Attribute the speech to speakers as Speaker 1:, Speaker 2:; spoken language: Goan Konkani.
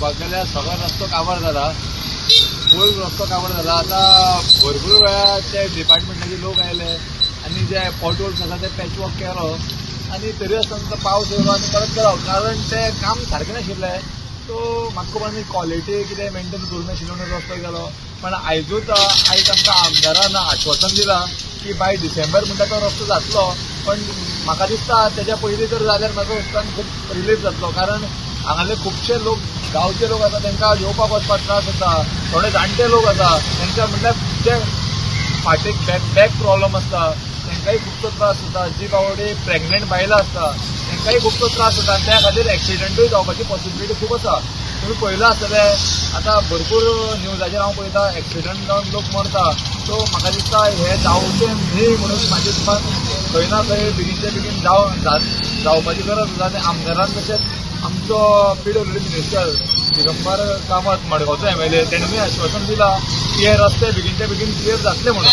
Speaker 1: पळोवपाक गेल्यार सगळो रस्तो काबार जाला, फूल रस्तो काबार जाला. आतां भरपूर वेळा ते डिपार्टमेंटाचे लोक आयले आनी जे पोटहोल्स आसा ते पॅच वर्क केलो आनी तरी आसतना तो पावस येयलो आनी परत गेलो, कारण ते काम सारकें नाशिल्लें. सो म्हाका खबर न्ही क्वॉलिटी कितें मेनटेन करूंक नाशिल्लें म्हणून रस्तो गेलो. पण आयजूच आयज आमकां आमदारान आश्वासन दिलां की बाय डिसेंबर म्हणटा तो रस्तो जातलो. पण म्हाका दिसता तेज्या पयलीं जर जाल्यार म्हाका रस्त्यान खूब रिलीफ जातलो, कारण हांगासरले खुबशे लोक, गांवचे लोक आसा, तांकां येवपाक वचपाक त्रास जाता. थोडे जाणटे लोक आसा, तांकां म्हणल्यार जे फाटीक बॅक प्रॉब्लम आसता, तांकांय खुबसो त्रास जाता. जी बावडी प्रेग्नेंट बायलां आसता, तांकांय खुबसो त्रास जाता आनी त्या खातीर एक्सिडंटूय जावपाची पॉसिबिलिटी खूब आसा. तुमी पळयलां आसतलें, आतां भरपूर न्यूजाचेर हांव पळयता, एक्सिडंट जावन लोक मरता. सो म्हाका दिसता हें जावचें न्ही म्हणून म्हाजे हिसपान खंय ना खंय बेगीनच्या बेगीन जावपाची गरज आसा. आनी आमदारान तशेंच आमचो पीडब्ल्यूडी मिनिस्टर दिगंबर कामत, मडगांवचो एमएलए, तेणेनूय आश्वासन दिलां की हे रस्ते बेगीनच्या बेगीन क्लियर जातले म्हणून.